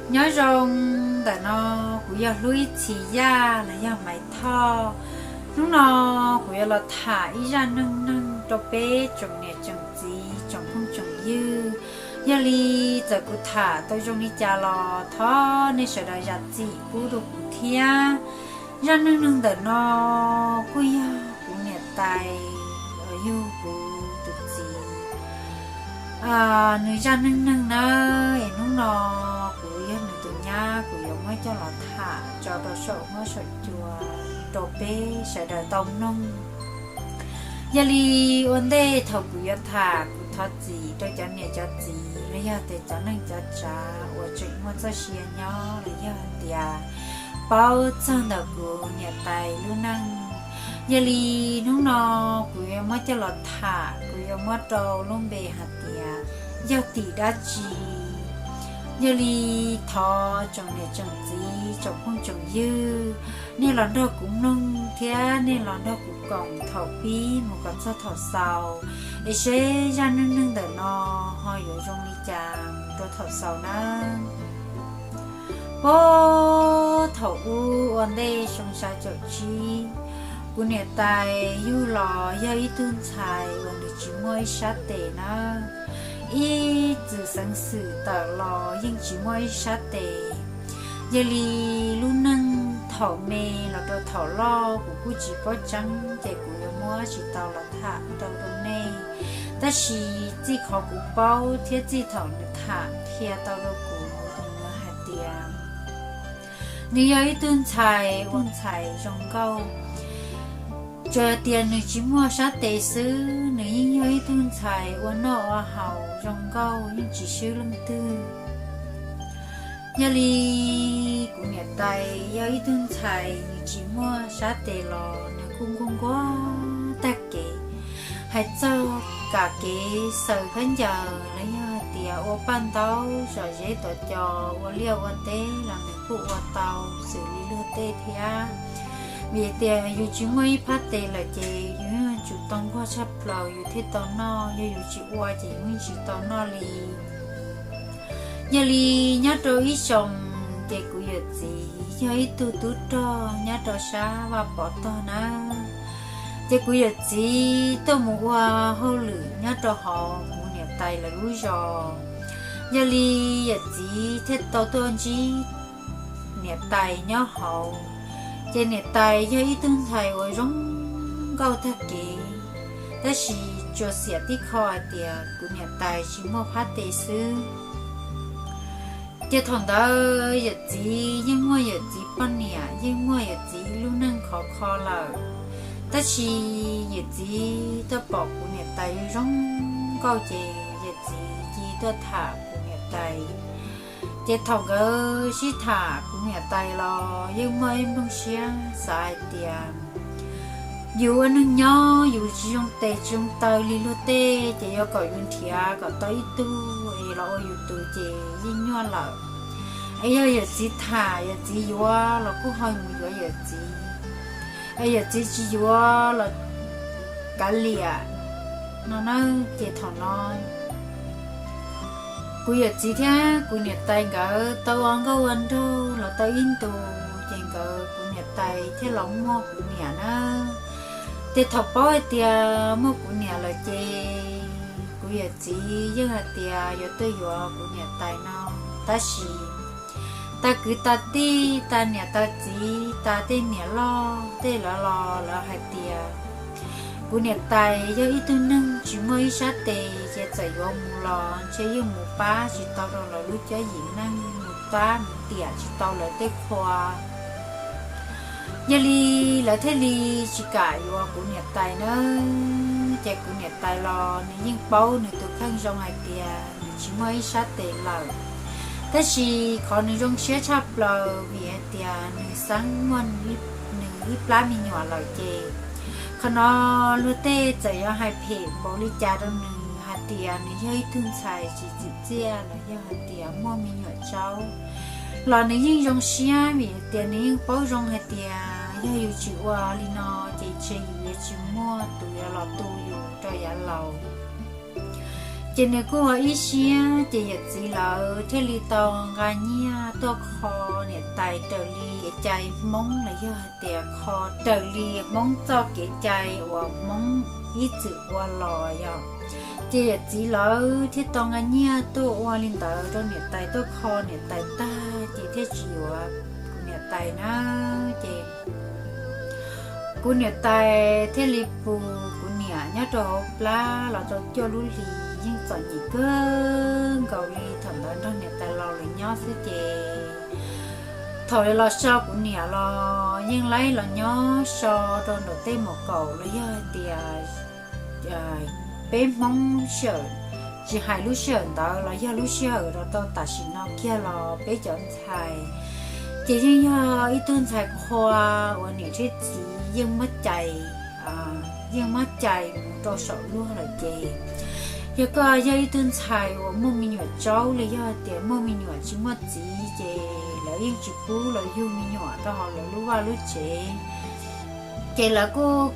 Nyob zoo, ntawm no kuv yog Hlub Ib Txhis Yaj los yog Maiv Thoj. Hnub no kuv yuav los tham ib zaj neej neeg rau peb tsoom niam tsoom txiv tsoom phooj tsoom ywg. Yog li txawm kuv tham tau zoo li cas los thov nej sawv daws zam txim pub rau kuv thiab. Zaj neej neeg ntawm no kuj yog kuv niam tais uas yug kuv tus txiv nws zaj neej neeg nawb. Es hnub no kuv yog nws tus nyab, kuv yuav muab coj los tham tso rau saum huab saum cua rau peb sawv daws tau mloog. Yog li ua ntej thaum kuv yuav tham, kuv thov txim rau cov niam cov txiv los yog tias cov neej cov tsav uas tseem muaj txoj sia nyob los yog tias paub txog ntawm kuv niam tais lub neej. Yog li hnub no kuv yuav muab coj los tham, kuv yuav muab rau lub npe hais tias yog tim dab tsi. Yog li thov tsoom niam tsoom txiv tsoom phooj tsoom ywg, nej los nrog kuv mloog thiab nej los nrog kuv koom thaum pib mus kom txog thaum xaus, es seb zaj neej neeg ntawm no ho yuav zoo li cas rau thaum xaus nawb. Puag thaum ub ua ntej xyoo xya caum tsib, kuv niam tais yug los yog ib tug ntxhais uas nws tsis muaj ib sab tes nawb. Ib txwm xeev xwm tawm los yeej tsis muaj ib sab tes. Yog li lub neej thaum me los rau thaum loj kuv kuj tsis paub tseeb, ces kuv yuav muab tsis tau los tham rau rau nej. Tab sis txij qhov kuv paub thiab txij thaum nws tham qhia tau rau kuv, nws hais tias nws yog ib tug ntxhais ua ntxhais zoo nkauj. Tsuas tias nws tsis muaj sab tes xwb, nws yeej yog ib tug ntxhais ua noj ua haus zoo nkauj, yeej tsis swb leej twg. Yog li kuv niam tais yog ib tug ntxhais nws tsis muaj sab tes los nws kuj nquag nquag tag kev, hais txog kam kev xaws khaub ncaws los yog hais tias ua paj ntaub zom zeb tom co, ua liaj ua teb los nws kuj ua tau xws li luag tej thiab. Vim tias yus tsis muaj ib phab tes lawm ces yus yuav tsum tau nquag tshaj plaws yus thiaj tau noj, yog yus tsis ua ces yus yeej tsis tau noj li. Yog li nyob rau ib xyoos ces kuv yawm txiv yog ib tug tub rog nyob rau sab Vaj Pov tog nawb. Ces kuv yawm txiv tuaj mus ua hauj lwm nyob rau hauv kuv niam tais lawv lub zos. Yog li yawm txiv thiaj tau tuaj ntsib niam tais nyob hauv. Ces niam tais yog ib tug ntxhais uas zoo nkauj tag kev, tab sis tsuas xiam tib qho hais tias kuv niam tais tsis muaj phab tes xwb. Ces thaum ntawd yawm txiv yeej muaj yawm txiv poj niam, yeej muaj yawm txiv lub neej khov kho lawm. Tab sis yawm txiv tuaj pom kuv niam tais zoo nkauj ces yawm txiv cia tuaj tham kuv niam tais. Ces thaum nkawd sib tham kuv niam tais los yeej muaj ib nplooj siab xav hais tias yus ua neeg nyob yus tsis zoo tes tsis zoo taw li luag tej, ces yuav kom yus nrhiav kom tau ib tug es los ua yus tus ces yeej nyuaj lawm. Es yog yawm txiv tham yawm txiv yuav los kuj ho mus yuav yawm txiv, es yawm txiv tsis yuav los kav liam no na. Ces thaum no kuv yawm txiv thiab kuv niam tais nkawd tau ua nkauj ua nraug los tau ib ntus, ces nkawd kuv niam tais thiaj los muaj kuv niam na. Ces thaum paub hais tias muaj kuv niam lawm ces kuv yawm txiv yeej hais tias yuav tuaj yuav kuv niam tais no, tab sis tas kwv tas tij tas niam tas txiv tas tej niam loj tej lawv los lawv hais tias kuv niam tais yog ib tug neeg tsis muaj ib sab tes, ces txawm yuav mus los ntshe yeej mus pab tsis tau rau lawv lub cuab yim neej, mus pab mus tiam tsis tau lawv tej qhua. Yog li lawv thiaj li tsis kam yuav kuv niam tais nawb. Ces kuv niam tais los nws yeej paub nws tus kheej zoo hais tias nws tsis muaj ib sab tes lawm, tab sis qhov nws zoo siab tshaj plaws vim hais tias nws xeeb muaj nws ib plab me nyuam lawm ces qhov no luag tej txawm yuav hais phem npaum li cas rau nws hais tias nws yog ib tug ntxhais tsis tsim txiaj los yog hais tias muaj me nyuam tsaub los nws yeej zoo siab vim hais tias nws yeej paub zoo hais tias yog yus tsis ua li no ces ntshe yus yuav tsis muaj tus yuav los tu yus rau yav laus. Ces nws kuj ua ib siab ces yawm txiv lawv thiaj li tau nqa nyiaj tuaj kho niam tais raws li kev cai Hmoob los yog hais tias kho raws li Hmoob txoj kev cai uas Hmoob ib txwm ua los yog. Ces yawm txiv lawv thiaj tau nqa nyiaj tuaj ua li ntawd rau niam tais tuaj kho niam tais tag ces thiaj tsis yuav kuv niam tais na. Ces kuv niam tais thiaj li pus kuv niam nyob rau hauv plab los tau cuaj lub hlis yeej txom nyem kawg nkaus li. Thaum ntawd nrog niam tais laus lawv nyob xwb ces thaum li los so kuv niam los yeej laib los nyob so rau nraum tej mus kaum los yog hais tias peb Hmoob sij hawm, tsis hais lub sij hawm ntawd los yog lub sij hawm los tau tam sim no kiag los peb cov ntxhais ces yeej yog ib tug ntxhais qhua uas niam thiab txiv yeej muab cais, yeej muab cais mus rau saum luag lawm ces yog koj yog ib tug ntxhais uas muaj me nyuam tsaub li yog tias muaj me nyuam tsis muaj txiv ces lawv yeej tsis pub los yug me nyuam rau hauv lawv lub vaj lub tsev. Ces lawv kuj,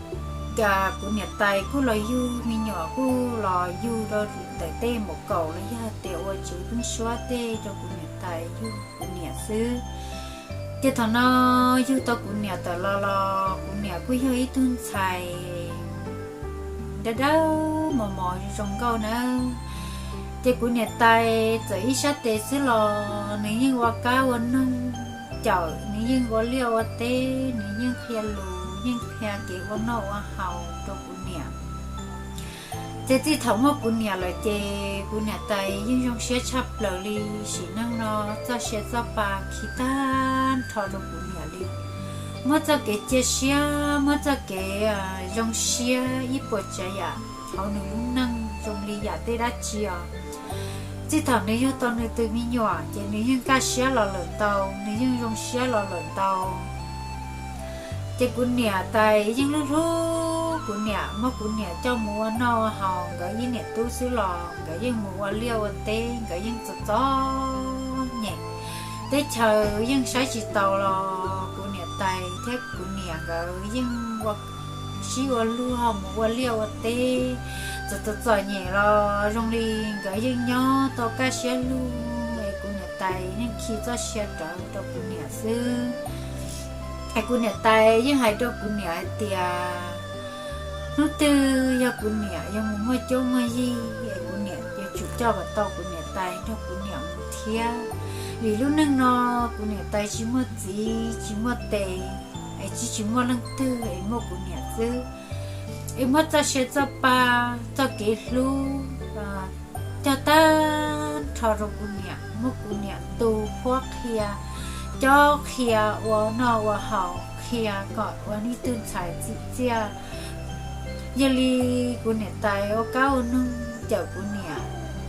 kuv niam tais kuj los yug me nyuam kuj los yug rau ntawm tej mus kaum los yog tias ua tsev pheeb suab tej rau kuv niam tais yug kuv niam xwb. Ces thaum no yug tau kuv niam tawm los los kuv niam kuj yog ib tug ntxhais dawb dawb mos mos zoo nkauj nawb. Ces kuv niam tais txawm ib sab tes xwb los nws yeej ua kab ua noog cawm, nws yeej ua liaj ua teb, nws yeej qhia lus, yeej qhia kev ua noj ua haus rau kuv niam. Ces txij thaum muaj kuv niam lawm ces kuv niam tais yeej zoo siab tshaj plaws li, sim neej no txoj sia txoj pa khi tag nrho rau kuv niam li. Muab txoj kev cia siab, muab txoj kev zoo siab ib puas tsav yam hauv nws lub neej zoo li yam tej dab tsi os. Txij thaum nws yug tau nws tus me nyuam ces nws yeej kaj siab los lawm ntau, nws yeej zoo siab los lawm ntau. Ces kuv niam tais yeej hlub hlub kuv niam, muab kuv niam coj mus ua noj ua haus, nkawd ib niam tub xwb los nkawd yeej mus ua liaj ua teb, nkawd yeej txom txom nyem. Teb chaws yeej saib tsis taus los kuv niam tais thiab kuv niam nkawd yeej ua, sib ua luag mus ua liaj ua teb, txom txom txom nyem los zoo li nkawd yeej nyob tau kaj siab lug es kuv niam tais yeej khi txoj sia rawv rau kuv niam xwb. Es kuv niam tais yeej hais rau kuv niam hais tias hnub twg yog kuv niam yog mus muaj cuab muaj yig es kuv niam yuav tsum coj kom tau kuv niam tais nrog kuv niam mus thiab, vim lub neej no kuv niam tais tsis muaj txiv tsis muaj tes, es tsis, tsis muaj leej twg es muaj kuv niam xwb. Es muab txoj sia txoj pa, txoj kev hlub cog tag nrho rau kuv niam, muab kuv niam tu huab qhia, cob qhia, ua noj ua haus qhia kom ua ib tug ntxhais txim txiaj. Yog li kuv niam tais ua kab ua noog cawm kuv niam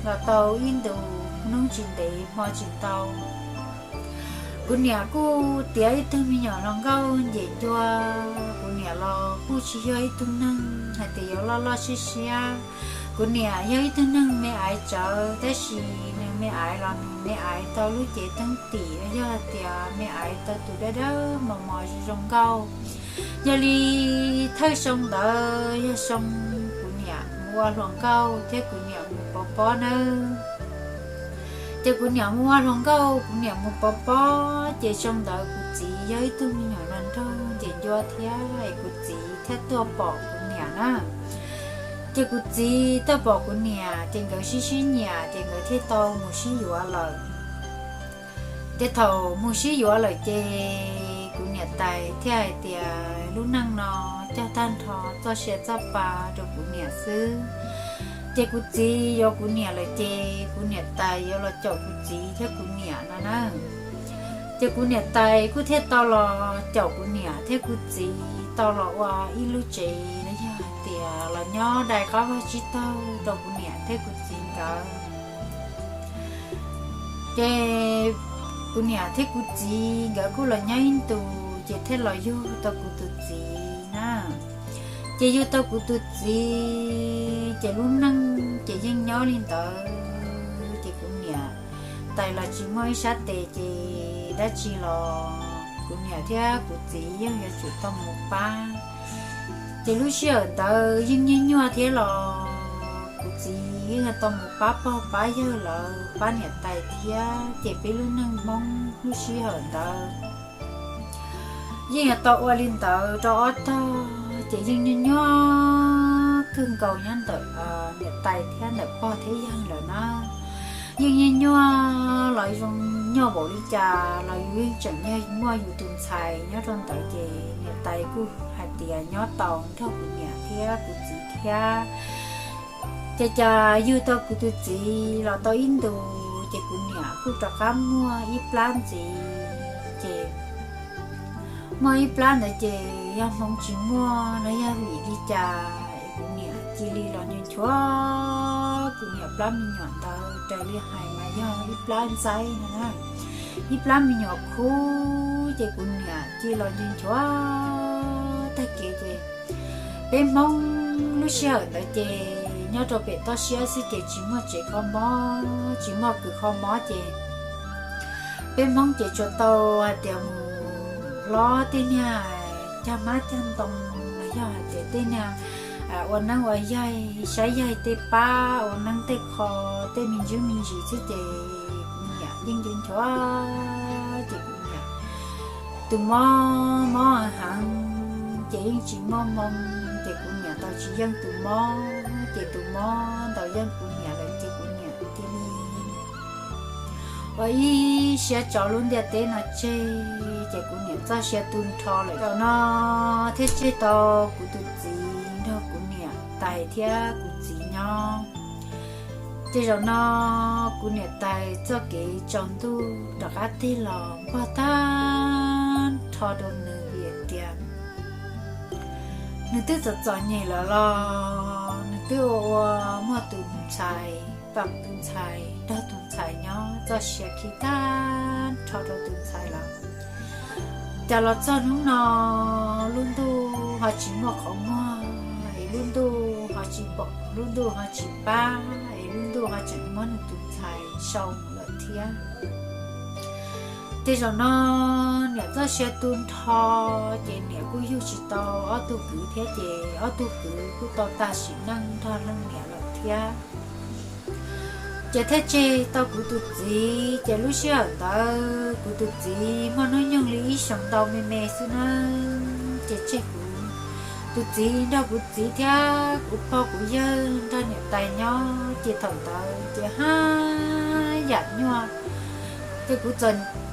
los tau ib ntus hnub tsis ntev hmo tsis ntau. Kuv niam kuj tiav ib tug me nyuam hluas nkauj nce ncua. Kuv niam los kuj tsis yog ib tug neeg hais tias yuav loj loj siab siab. Kuv niam yog ib tug neeg me aiv tsawv, tab sis nws me aiv los nws me aiv tau lub cev teeb tim, yog hais tias me aiv tau tus dawb dawb mos mos zoo nkauj. Yog li thawj xyoo ntawd yog xyoo kuv niam mus ua hluas nkauj thiab kuv niam mus pov pob nawb. Ces kuv niam mus ua hluas nkauj, kuv niam mus pov pob, ces xyoo ntawd kuv txiv yog ib tug me nyuam hluas nraug nce ncua thiab, es kuv txiv thiaj tuaj pom kuv niam na. Ces kuv txiv tuaj pom kuv niam, ces nkawd sib sib nyiam, ces nkawd thiaj tau mus sib yuav lawm. Ces thaum mus sib yuav lawm ces kuv niam tais thiaj hais tias lub neej no cog tag nrho txoj sia txoj pa rau kuv niam xwb. Ces kuv txiv yuav kuv niam lawm ces kuv niam tais yuav los caum kuv txiv thiab kuv niam no na. Ces kuv niam tais kuj thiaj tau los caum kuv niam thiab kuv txiv tau los ua ib lub tsev, los yog hais tias los nyob dai qab vaj tsib taug rau kuv niam thiab kuv txiv nkawd. Ces kuv niam thiab kuv txiv nkawd kuj los nyob ib ntus ces thiaj los yug tau kuv tus txiv na. Ces yug tau kuv tus txiv ces lub neej ces yeej nyob li ntawd, ces kuv niam tais los tsis muaj ib sab tes ces dab tsi los kuv niam thiab kuv txiv yeej yuav tsum tau mus pab. Ces lub sij hawm ntawd yeej nyuaj nyuaj thiab los kuv txiv yeej yuav tau mus pab pog pab yawg lawv pab niam tais thiab, ces peb lub neej Hmoob lub sij hawm ntawd yeej yuav tau ua li ntawd rau ob tog. Ces yeej nyuaj nyuaj kawg nkaus nyob ntawm niam tais thiab ntawm pog thiab yawg lawm na. Yeej nyuaj nyuaj los zoo nyuaj npaum li cas los yus yeej tseem yog muaj yus tus ntxhais nyob rau ntawd, ces niam tais kuj hais tias nyob tau nrog kuv niam thiab kuv txiv thiab. Ces cas yug tau kuv tus txiv los tau ib ntus ces kuv niam kuj rov qab muaj ib plab ntxiv. Ces muaj ib plab ntawd ces yog hmoov tsis muaj los yog vim li cas es kuv niam cia li los nchuav nchuav kuv niam plab me nyuam ntawd, raws li hais mas yog ib plab ntxaib no na. Ib plab me nyuam khub ces kuv niam cia li los nchuav nchuav tag kev ces peb Hmoob lub sij hawm ntawd ces nyob rau pem toj siab xwb ces tsis muaj tsev kho mob tsis muaj kws kho mob ces peb Hmoob ces tsuas tau hais tias mus hlob tej niag cag hmab cag ntoo los yog hais tias tej niag ua neeb ua yaig saib yaig tej pab ua neeb tej kho tej me ntsis me ntsis xwb ces kuv niam yeej nchuav nchuav ces kuv niam tus mob mob heev ces yeej tsis muaj hmoo ces kuv niam tau tsis yeej tus mob ces tus mob ntau yeej kuv niam lawm ces kuv niam cia li ua ib siab tso lub ntiaj teb no tseg ces kuv niam txoj sia tu nrho lawm. Zaum no thiaj tseg tau kuv tus txiv nrog kuv niam tais thiab kuv txiv nyob. Ces zaum no kuv niam tais txoj kev tsaus ntuj rov qab tig los npog tag nrho rau nws vim tias nws twb txom txom nyem lawm los nws twb ua ua muaj tus ntxhais, pab tus ntxhais, nrog tus ntxhais nyob txoj sia khi tag nrho rau tus ntxhais lawm. Cas los txog hnub no lub ntuj ho tsis muaj qhov muag es lub ntuj ho tsis pom, lub ntuj ho tsis pab es lub ntuj ho tseem muab nws tus ntxhais sau mus lawm thiab. Ces zaum no niam txoj sia tu nrho ces niam kuj yug tsis tau ob tug kwv thiab ces ob tug kwv kuj tau tag sim neej nrog leej niam lawm thiab. Ces thiaj tseg tau kuv tus txiv ces lub sij hawm ntawd kuv tus txiv muaj hnub nyoog li ib xyoos ntau me me xwb na. Ces tseg kuv tus txiv nrog kuv txiv thiab kuv pog kuv yawg nrog niam tais nyob ces thaum ntawd ces haj yam nyuaj. Ces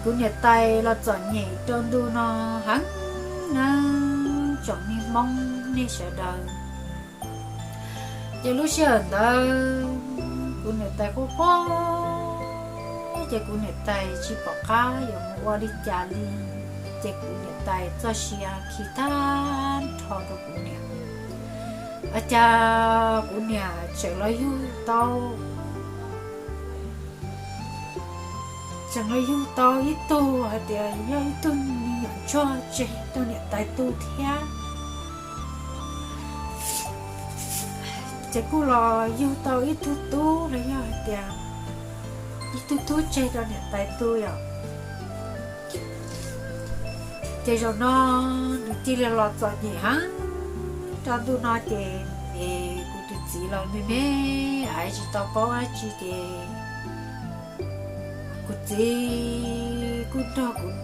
kuv niam tais los txom nyem rau ntu no heev nawb tsoom me Hmoob nej sawv daws. Ces lub sij hawm ntawd kuv niam tais quaj quaj, ces kuv niam tais tsis pom qab yuav mus ua li cas li. Ces kuv niam tais txoj sia khi tag nrho rau kuv niam. Ua cas kuv niam tseem los yug tau, tseem los yug tau ib tug hais tias yog ib tug me nyuam ntsuag tseg rau niam tais tu thiab. Ces kuj los yug tau ib tug tub los yog hais tias ib tug tub tseg rau niam tais tu yom. Ces zaum no nws cia li los txom nyem heev rau ntu no ces, es kuv tus txiv los me me aiv tsis tau paub dab tsi ces kuv txiv kuj nrog kuv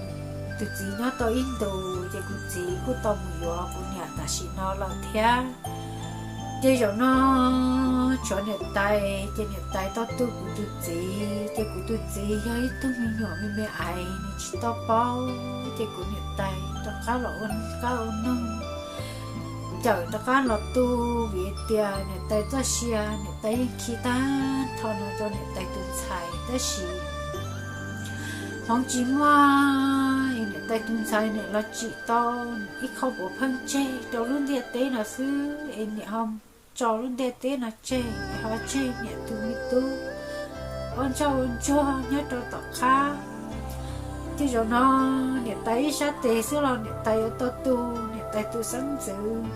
tus txiv nyob tau ib ntus ces kuv txiv kuj tau mus yuav kuv niam tam sim no lawm thiab. Ces zaum no tshuav niam tais ces niam tais tau tu kuv tus txiv ces kuv tus txiv yog ib tug me nyuam me me aiv nws tsis tau paub ces kuv niam tais rov qab los ua qab ua noog cawm rov qab los tu vim tias niam tais txoj sia niam tais yeej khi tag nrho no rau niam tais tus ntxhais tab sis hmoov tsis muaj es niam tais tus ntxhais niam los tsim tau ib qho puav pheej tseg rau lub ntiaj teb no xwb es niam ho tso lub ntiaj teb no tseg es ho tseg niam tus me tub ua ntsoj ua ntsuag nyob rau tom qab. Ces zaum no niam tais ib sab tes xwb los niam tais yuav tau tu niam tais tus xeeb ntxwv.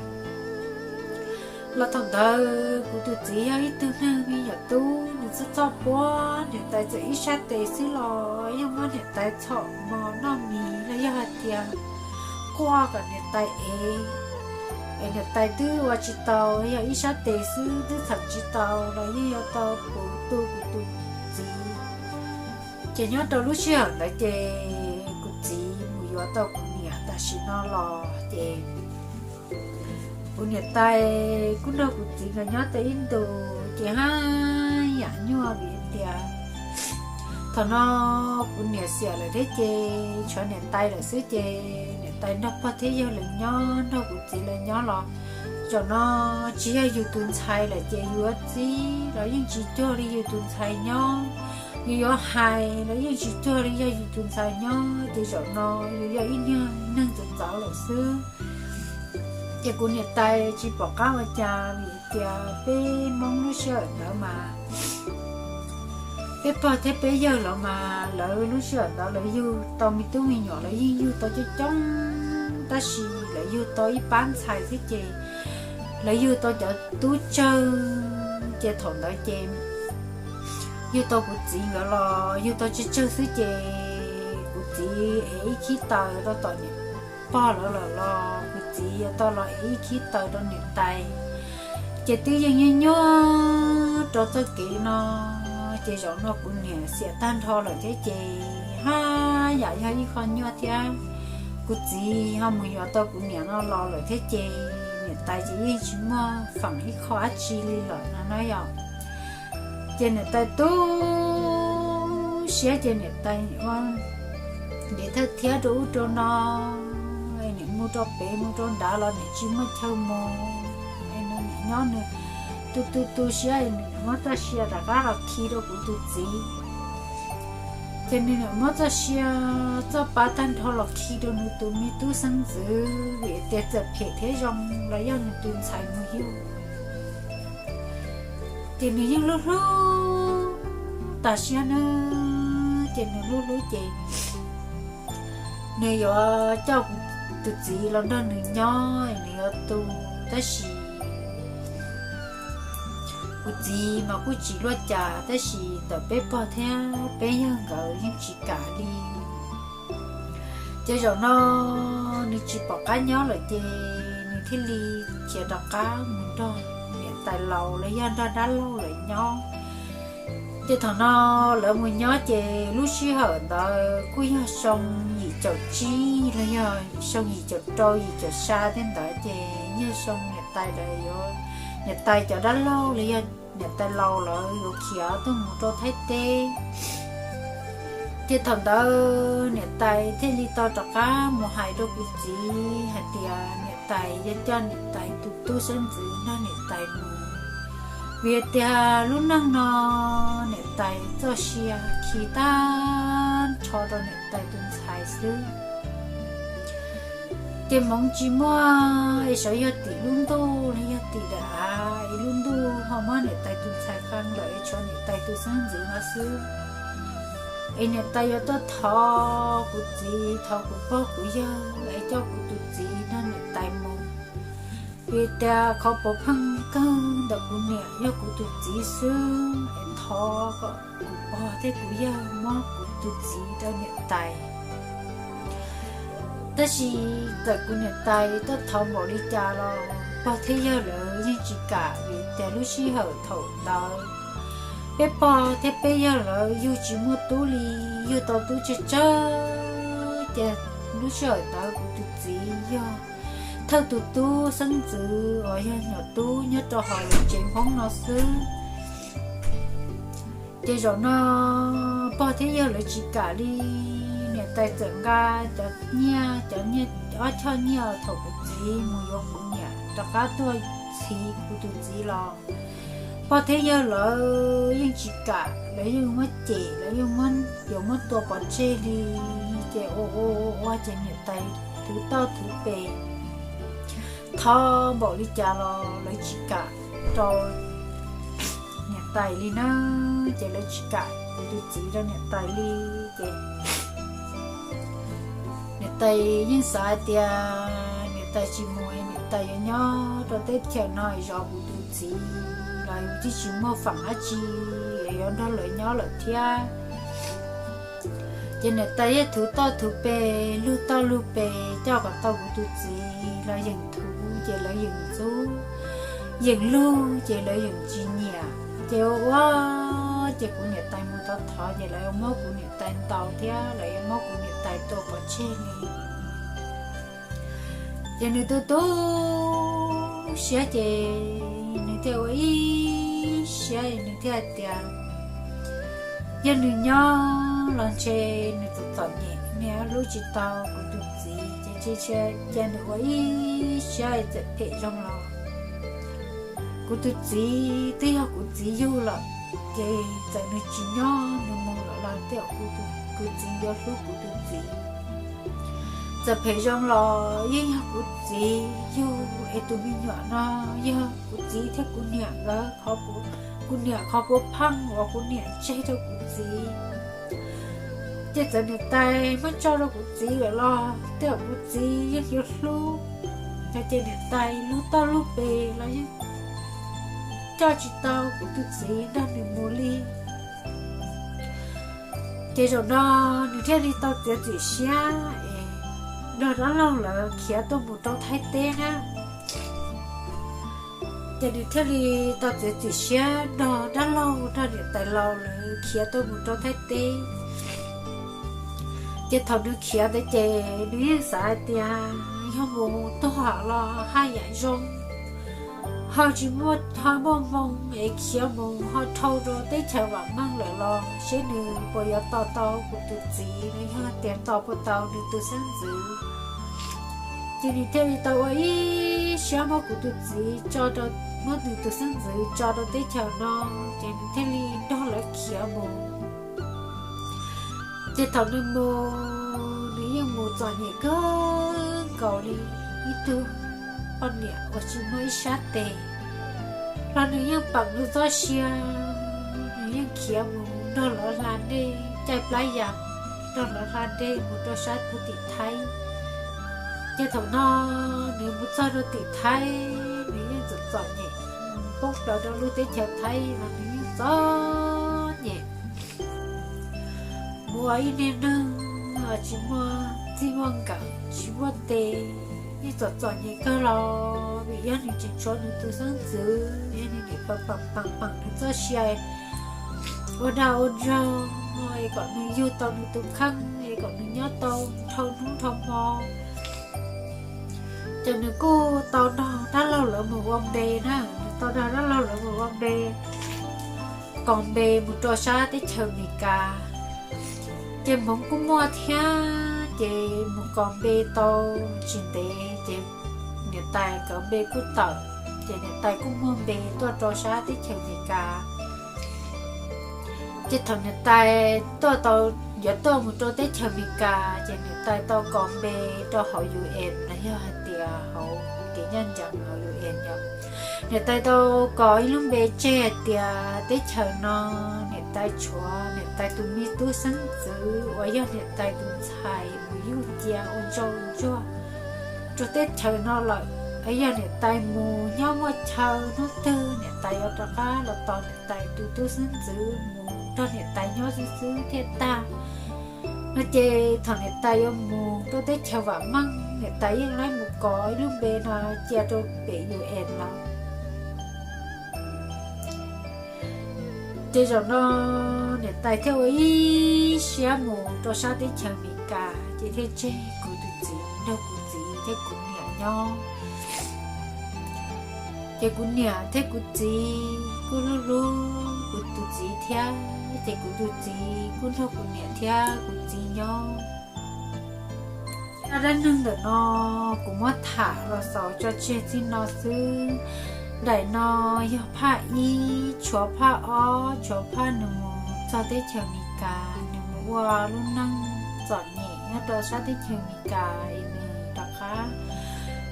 Los thaum ntawd kuv tus txiv yog ib tug neeg me nyuam tub nws txoj txoj puab niam tais txawm ib sab tes xwb los yeej muab niam tais txhom mos noj mis los yog hais tias quaj kom niam tais ev. Es niam tais twb ua tsis tau, yog ib sab tes xwb twb txheem tsis tau los yeej yuav tau puv tu kuv tus txiv. Ces nyob rau lub sij hawm ntawd ces kuv txiv mus yuav tau kuv niam tam sim no los ces kuv niam tais kuj nrog kuv txiv nkawd nyob tau ib ntus ces haj yam nyuaj vim tias thaum no kuv niam xiam lawm thiab ces tshuav niam tais lawm xwb ces niam tais nrog pog thiab yawg lawv nyob, nrog kuv txiv lawv nyob los zaum no tsis yog yus tus ntxhais lawm ces yus yuav txib los yeej tsis cuag li yus tus ntxhais nyob, yus yuav hais los yeej tsis cuag li yog yus tus ntxhais nyob ces zaum no yus yog ib niag neeg txawv txawv lawm xwb. Ces kuv niam tais tsis pom qab ua cas vim tias peb Hmoob lub sij hawm ntawd mas peb pog thiab peb yawg lawv mas lawv lub sij hawm ntawd lawv yug tau me tub me nyuam lawv yeej yug tau coob coob, tab sis lawv yug tau ib pab ntxhais xwb ces lawv yug tau cov tub tsawg. Ces thaum ntawd ces yug tau kuv txiv nkawd los yug tau tsawg tsawg xwb ces kuv txiv ev ib khib taws rau tom niam pog lawv lawm los kuv txiv yuav tau los ev ib khib taws rau niam tais. Ces twb yeej nyuaj nyuaj rau txoj kev no, ces zaum no kuv niam xiam tag nrho lawm thiab ces haj yam yog ib qho nyuaj thiab. Kuv txiv ho mus yuav tau kuv niam no los lawm thiab ces niam tais ces yeej tsis muaj feem ib qho dab tsi li lawm no na yom. Ces niam tais tu siab ces niam tais ua ntev thawj thiab rau ub rau no, es niam mus rau pem mus rau nrad los niam tsis muaj chaw mus, es nws niam nyob nws tu tu tu siab es nws niam muab txoj sia rov qab los khi rau kuv tus txiv. Ces nws niam muab txoj sia txoj pa tag nrho los khi rau nws tus me tub xeeb ntxwv vim tias txawm phem thiab zoo los yog nws tus ntxhais mus yug. Ces nws yeej hlub hlub tas siab na, ces nws hlub hlub ces nws yuav coj kuv tus txiv los nrog nws nyob, nws yuav tu, tab sis kuv txiv mas kuj tsis luaj cas, tab sis tawm peb pog thiab peb yawg nkawd yeej tsis kam li. Ces zaum no nws tsis pom qab nyob lawm ces nws thiaj li khiav rov qab mus nrog niam tais laus los yog nrog dab laug lawv nyob. Ces thaum no lawv mus nyob ces lub sij hawm ntawd kuj yog xyoo yim caum tsib los yog xyoo yim caum rau yim caum xya tej ntawd ces yog xyoo niam tais lawv yuav, niam tais cov dab laug los yog niam tais laus lawv yuav khiav tuaj mus rau Thaib teb. Ces thaum ntawd niam tais thiaj li tau rov qab mus hais rau kuv txiv hais tias niam tais yuav coj niam tais tus tub xeeb ntxwv nrog niam tais mus, vim tias lub neej no niam tais txoj sia khi tag nrho rau niam tais tus ntxhais xwb. Ces hmoov tsis muaj, es xyov yog tim lub ntuj los yog tim daim av es lub ntuj ho muab niam tais tus ntxhais qee lawm es tshuav niam tais tus xeeb ntxwv no xwb. Es niam tais yuav tuaj thov kuv txiv, thov kuv pog kuv yawg es coj kuv tus txiv nrog niam tais mus, vim tias qhov puav pheej kawg ntawm kuv niam yog kuv tus txiv xwb, es thov kom kuv pog thiab kuv yawg muab kuv tus txiv rau niam tais. Tab sis txawm kuv niam tais tuaj thov npaum li cas los pog thiab yawg lawv yeej tsis kam, vim tias lub sij hawm thaum ntawd peb pog thiab peb yawg lawv yug tsis muaj tub li, yug tau tub tsawg tsawg. Ces lub sij hawm ntawd kuv tus txiv yog thawj tus tub xeeb ntxwv uas yog nyuam tub nyob rau hauv lub tsev Hmoob no xwb. Ces zaum no pog thiab yawg lawv tsis kam li, niam tais txawm nqa cov nyiaj, cov nyiaj ob choj nyiaj thaum kuv txiv mus yuav kuv niam rov qab tuaj txhiv kuv tus txiv los pog thiab yawg lawv yeej tsis kam, lawv yeej muab cem, lawv yeej muab, yuav muab tua pov tseg li. Ces ua ua ua ua ces niam tais thwv toj thwv pes thov npaum li cas los lawv tsis kam rau niam tais li na. Ces lawv tsis kam kuv tus txiv rau niam tais li. Ces niam tais yeej xav hais tias niam tais tsis mus, niam tais yuav nyob rau teb chaws no zov kuv tus txiv los yus twb tsis muaj feem dab tsi yuav nrog lawv nyob lawm thiab. Ces niam tais yeej thwv toj thwv pes, lug toj lug pes coj kom tau kuv tus txiv los yeej thwv ces lawv yeem ntxub, yeem lug ces lawv yeem tsis nyiam. Ces ua ua ces kuv niam tais mus thov thov ces lawv yuav muab kuv niam tais ntaus thiab lawv yuav muab kuv niam tais tua pov tseg li. Ces nws tu tu siab ces nws thiaj ua ib siab, nws thiaj hais tias yog nws nyob los ntshe nws txom txom nyem, nws hlub tsis tau kuv tus txiv, ces tsis cia nws ua ib siab txawm phem zoo los kuv tus txiv twb yog kuv txiv yug lawm, ces txawm nws tsis nyob nws mus lawm los tej zaum kuv txiv yuav hlub kuv tus txiv. Txawm phem zoo los yeej yog kuv txiv yug, es tus me nyuam no yog kuv txiv thiab kuv niam nkawd, kuv niam qhov puav pheej uas kuv niam tseg rau kuv txiv. Ces txawm niam tais muab tso rau kuv txiv lawm los tej zaum kuv txiv yeej yuav hlub. Yog ces niam tais lub toj lub pes los yeej coj tsis tau kuv tus txiv nrog nws mus li. Ces zaum no nws thiaj li tau txiav txim siab es nrog dab laug lawv khiav tuaj mus rau Thaib teb na. Ces nws thiaj li tau txiav txim siab nrog dab laug nrog niam tais laus lawv khiav tuaj mus rau Thaib teb. Ces thaum nws khiav ntawd ces nws yeej xav hais tias yog mus tuag los haj yam zoo, ho tsis muaj, ho muaj hmoo es khiav mus ho dhau rau teb chaws vam meej lawm los seb nws puas yuav tos tau kuv tus txiv no, yog tias tos puas tau nws tus xeeb ntxwv. Ces nws thiaj li tau ua ib siab muab kuv tus txiv tso rau, muab nws tus xeeb ntxwv tso rau teb chaws no, ces nws thiaj li nrog lawv khiav mus. Ces thaum nws mus, nws yeej mus txom nyem kawg nkaus li ib tug poj niam uas tsis muaj ib sab tes, los nws yeej peem nws txoj sia, nws yeej khiav mus nrog lawv hla dej caij plab yas, nrog lawv hla dej mus rau sab puag tim Thaib. Ces thaum no nws mus txog rau tim Thaib, nws yeej txom txom nyem, poob plaws rau lub teb chaws Thaib los nws yeej txom nyem, mus ua ib niag neeg tsis muaj txij muaj nkawm, tsis muaj tes, yeej txom txom nyem kawg los vim yog nws tseem tshuav nws tus xeeb ntxwv, yog nws niam pam pam pam nws txoj sia ua dag ua nraug es kom nws yug tau nws tus kheej es kom nws nyob tau dhau hnub dhau hmo. Ces nws kuj tau nrog dab laug lawv mus ua npe na, nws tau nrog dab laug lawv mus ua npe, kos npe mus rau sab teb chaws Amelikas. Ces hmoov kuj muaj thiab, ces mus kos npe tau tsis ntev ces niam tais nkawd npe kuj tawm, ces niam tais kuj muaj npe tuaj rau sab teb chaws Amelikas. Ces thaum niam tais tuaj tau, yuav tuaj mus rau teb chaws Amelikas, ces niam tais tau kos npe rau hauv UN los yog hais tias hauv kev ncaj ncees hauv UN yom. Niam tais tau kos ib lub npe tseg hais tias teb chaws no niam tais tshuav niam tais tus me tub xeeb ntxwv uas yog niam tais tus ntxhais mus yug cia ua ntsauj ntsuag rau teb chaws no lawm. Yog niam tais mus nyob muaj chaw hnub twg niam tais yuav rov qab los tos niam tais tus tub xeeb ntxwv mus nrog niam tais nyob xwb xwb thiaj tag no. Ces thaum niam tais yuav mus rau teb chaws vam meej, niam tais yeej laib mus kos ib lub npe no cia rau pem UN lawm. Ces zaum no niam tais thiaj ua ib siab mus rau sab teb chaws Amelikas, ces thiaj tseg kuv tus txiv nrog kuv txiv thiab kuv niam nyob. Ces kuv niam thiab kuv txiv kuj hlub hlub kuv tus txiv thiab, ces kuv tus txiv kuj nrog kuv niam thiab kuv txiv nyob. Zaj dab neeg ntawm no kuv muab tham los xaus tso tseg txij no xwb. Daim no yog phaj ib, tshuav phaj ob, tshuav phaj nws mus txog teb chaws Amelikas, nws mus ua lub neej txom nyem nyob rau sab teb chaws Amelikas es nws rov qab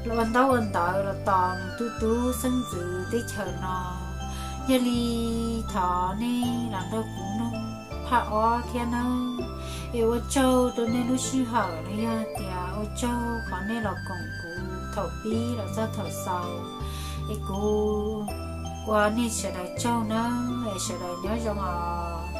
los ua ntaub ua ntawv los tos nws tus tub xeeb ntxwv teb chaws no. Yog li thov nej los nrog kuv mloog phaj ob thiab nawb. Es ua tsaug rau nej lub sij hawm los yog tias ua tsaug qhov nej los koom kuv thaum pib los txog thaum xaus. Es kuv ua nej sawv daws tsaug nawb, es sawv daws nyob zoo os.